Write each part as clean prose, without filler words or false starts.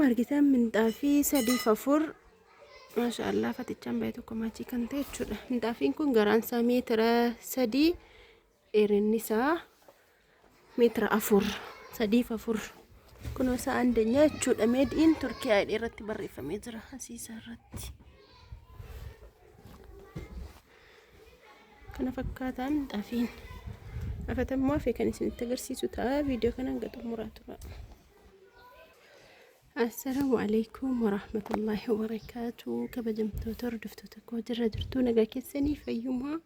Akkuma argitan minxaafii sadiif afur maasha Allah fatichaan baay'ee tokko maachii kan ta'e jechuudha. Minxaafiin kun garaan isaa meetira 3, dheerinni isaa meetira 4, sadiif afur. Kunoo isaa andanyaa jechuudha. Made in Turkiyaa jedhee irratti barreeffamee jira asii isaa irratti. Kana fakkaataa minxaafiin. Afatammoo hafe kan isinitti agarsiisu ta'a. Viidiyoo kana hanga xumuraa tura. Assalaamu alaikum warahmatullaahi wabarakaatu. Kabajamtoota hordoftoota koo, jirra jirtuu? Nagaa keessanii? Fayyumaa?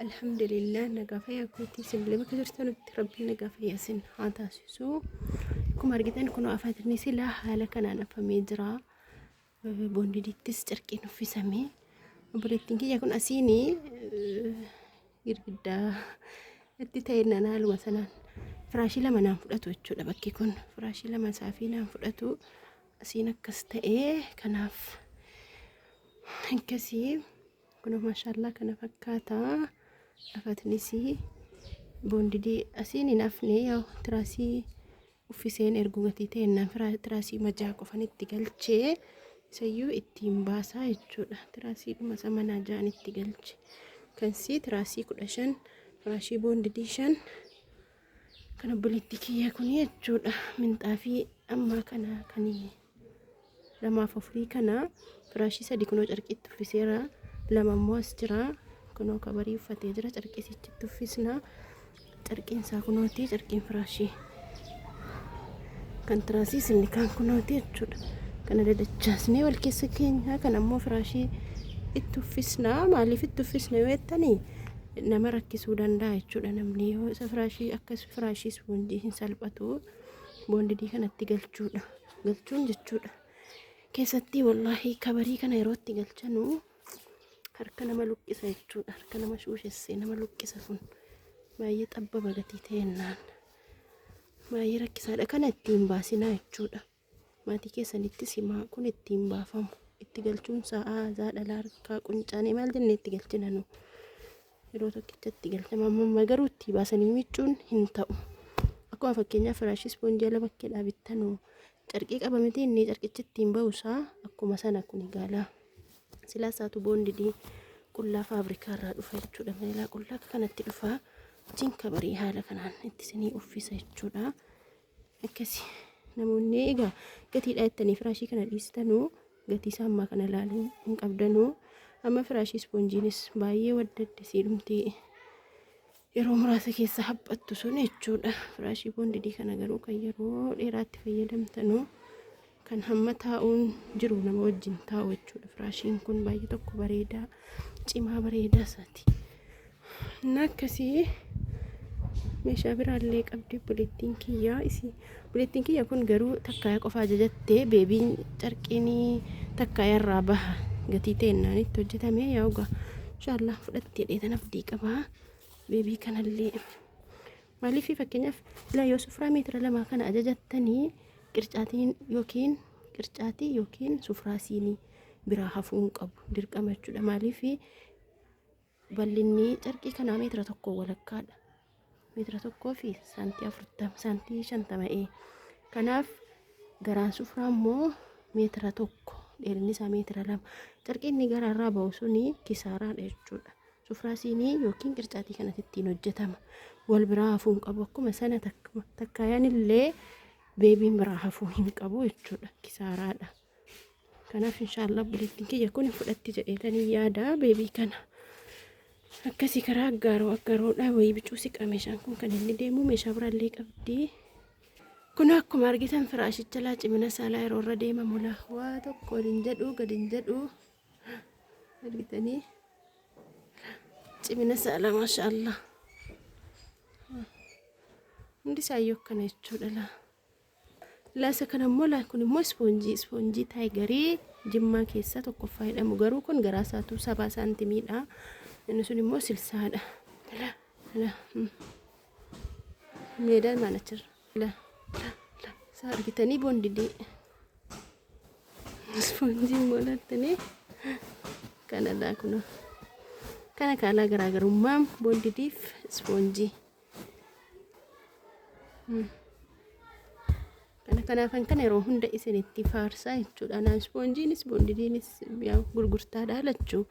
Alhamdulillah, nagaa fayyaa kootii. Isinillee bakka jirtanutti rabbiin nagaa fayyaa isin haa taasisu. Akkuma argitan kunoo afatni silaa haala kanaan afamee jira. Boondidittis carqiin uffisame. Obboleettiin kiyya kun asiin girgiddaa itti ta'e naan haaluma sanaan firaashii lama naan fudhatu jechuudha. Bakki kun firaashii lama saafii naan fudhatu, asiin akkas ta'ee, kanaaf akkasii. Kun maashaallaa kana fakkaata. Afatnis boondidii asiin hin hafne, yaa tiraasii uffiseen ergu gatii ta'ennaan tiraasii majaa qofan itti galchee isayyuu ittiin baasaa jechuudha. Tiraasii dhuma isa manaa ja'an itti galche. Kan sii tiraasii 15, firaashii boondidii 5, kan obboleettii kiyya kun jechuudha. Minxaafii ammaa kana kan lamaaf afurii kana firaashii sadi kunoo carqiitti uffiseera. Lama immoo as jira. Kunoo kabarii uffatee jira. Carqii sichitti uffisna. Carqiin isaa kunooti, carqiin firaashii. Kan tiraasiis inni kaan kunooti jechuudha. Kana dadachaasnee wal keessa keenya kan ammoo firaashii itti uffisna. Maaliif itti uffisna yoo jettanii, nama rakkisuu danda'a jechuudha. Namni yoo isa firaashii akkas firaashii ispoonjii hin salphatu, boondidii kanatti galchuudha. Galchuun jechuudha. Keessattii wallaahi kabarii kana yeroo itti galchanuu harka nama luqqisa jechuudha. Harka nama shuushessee nama luqqisa kun. Baay'ee xabbaba gatii ta'ennaan. Baay'ee rakkisaadha. Kana ittiin baasinaa jechuudha. Maatii keessanittis himaa, kun ittiin baafamu. Itti galchuun sa'aa azaa dhalaa harkaa quncaanee maal jennee itti galchina nu. Yeroo tokkicha itti galchama. Amma garuu itti baasanii miiccuun hin ta'u. Akkuma fakkeenyaaf firaashii ispoonjii ala bakkeedhaa bittanuu carqii qaba miti, inni carqichi ittiin ba'u isaa akkuma sana kun gaalaa. Silaa isaatu boondidii qullaa faabrikaa irraa dhufa jechuudha. Meelaa qullaa akka kanatti dhufa. Achiin kabarii haala kanaan itti isinii uffisa jechuudha. Akkasi namoonni egaa gatiidhaa jettanii firaashii kana dhiistanuu, gatii isaa ammaa kana ilaaluu hin qabdanuu. Amma firaashii ispoonjiinis baay'ee waddadde, siidhumti yeroo muraasa keessa haphattu sun jechuudha. Firaashii boondidii kana garuu kan yeroo dheeraatti fayyadamtanuu kan hamma taa'uun jiru nama wajjin taa'u jechuudha. Firaashiin kun baay'ee tokko bareedaa, cimaa, bareedaa isaati. Inni akkasii meeshaa biraallee qabdi obboleettiin kiyyaa isii. Obboleettiin kiyya kun garuu takkaa qofa ajajattee, beebiin carqiin takkaa irraa baha gatii ta'ennaan itti hojjetame yaa ugaa. Inshaallah fudhatti jedhee tan abdii qabaa. Beebii kanallee. Maaliif, fakkeenyaaf ilaa, yoo sufraa meetira 2 kana ajajattanii, qircaatiin yookiin qircaatii yookiin sufraa siinii biraa hafuu hin qabu dirqama jechuudha. Maaliif, bal'inni carqii kanaa meetira tokko walakkaadha. Meetira tokkoo fi saantii 40, saantii 50 ee. Kanaaf garaan sufraa immoo meetira 1, dheerinni isaa meetira 2. Carqiin inni garaarraa ba'u suni kisaaraadha jechuudha. Sufraa siinii yookiin qircaatii kanatti ittiin hojjetama. Wal biraa hafuu hin qabu. Akkuma sana takkaayaan illee beebiin biraa hafuu hin qabu jechuudha. Kisaaraadha. Kanaaf inshaallah obboleettiin kiyya kun fudhatti jedheetanii yaada beebii kana. Akkasii karaa aggaaroo aggaaroodha wayii bicuu siqa meeshaan kun kan inni deemu, meeshaa biraallee qabdi. Kun akkuma argitan firaashicha laa, cimina saalaa yeroo irra deemamu laa, waa tokko ol hin jedhu gad hin jedhu, argitanii cimina saalaa, maashaallah, hundi isaayyuu akkana jechuudha laa. Laasa kana immoo laa, kun immoo ispoonjii taayigarii Jimmaa keessaa tokkoffaa jedhamu, garuu kun garaa isaatu 70 saantimiidha. Inni sun immoo 60dha. Meedaan maal achirra. Isaa argitanii boondidii. Ispoonjii immoo laattanii kana laa, kunoo. Kana kaalaa garaagarummaa boondidiif ispoonjii. Kana kanaafan kana yeroo hunda isinitti faarsaa jechuudha. Anaan ispoonjiinis boondidiinis gurgurtaadha lachuu.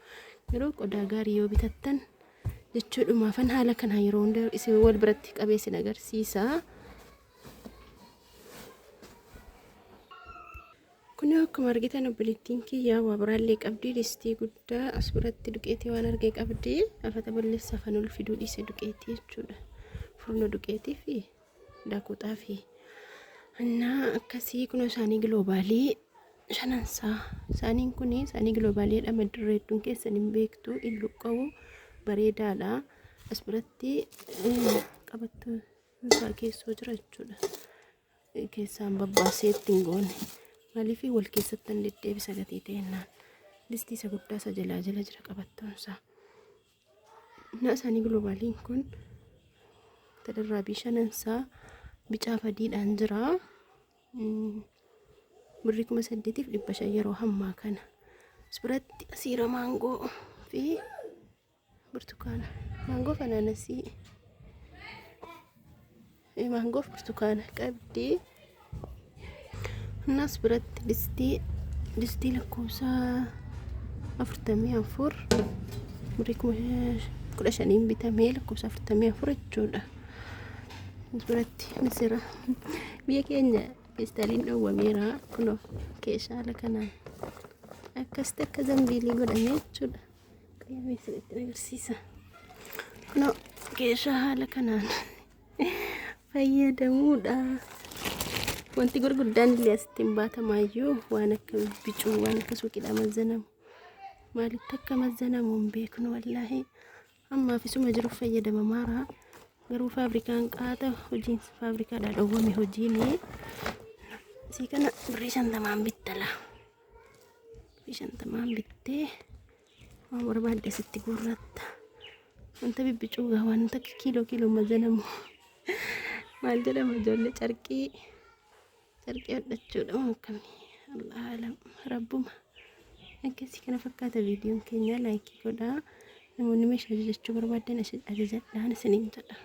Yeroo qodaa gaarii yoo bitattan jechuudhumaafan haala kanaa yeroo hunda isin wal biratti qabee isin agarsiisa. Kun akkuma argitan obboleettiin kiyya waa biraallee qabdi distii guddaa as biratti duqeetii waan argee qabdi afata balleessaa kan ol fiduu dhiise duqeetii jechuudha. Furnoo duqeetii fi daakuu xaafii. Innaa akkasii kunoo isaanii giloobaalii shanansaa isaaniin kun isaanii giloobaalii jedhama dirree hedduun keessan hin beektu hin luqqa'u bareedaadha. As biratti qabattuu isaa keessoo jira jechuudha. Keessaan babbaasee ittiin goone maaliif wal keessatti hin deddeebisa gatii ta'ennaan distii isa guddaa isa jalaa jala jira qabattuun isaa. Innaa isaanii giloobaaliin kun tadarraabii shanansaa bicaaf adiidhaan jira. Birrii 8500 yeroo hammaa kana. As biratti asiira maangoo fi burtukaana. Maangoo fi anaanasii. Maangoo fi burtukaana qabdi. Innaa as biratti distii lakkoofsa 44 birrii 15,000 bitamee lakkoofsa 44 jechuudha. As biratti misira biyya keenya feestaaliin dhowwameera kunoo keeshaa haala kanaan akkasitti akka zambiilii godhamee jechuudha. Qayyamee isinitti agarsiisa. Kunoo keeshaa haala kanaan fayyadamuudha. Wanti gurguddaan illee asitti hin baatamaayyuu waan akka bicuu waan akka suuqiidhaa mazzanamu. Maalitti akka mazzanamu hin beeknu wallaahi. Ammaaf isuma jiruuf fayyadamamaara. Garuu faabrikaan qaata hojiin faabrikaadhaa dhowwame hojiin. Isii kana birrii 50n bittala. Birrii 50n bittee waan barbaadde sitti guurratta. Wanta bibbicuu gaa wanta akka kiiloo kiiloo mazanamu. Maal jedhama ijoollee carqii carqii hodhachuudha moo akkamii? Allah alam rabbuma. Akkasii kana fakkaata viidiyoon keenya laayikii godhaa. Namoonni meeshaa ajajachuu barbaadan ajajadhaan isiniin jedha.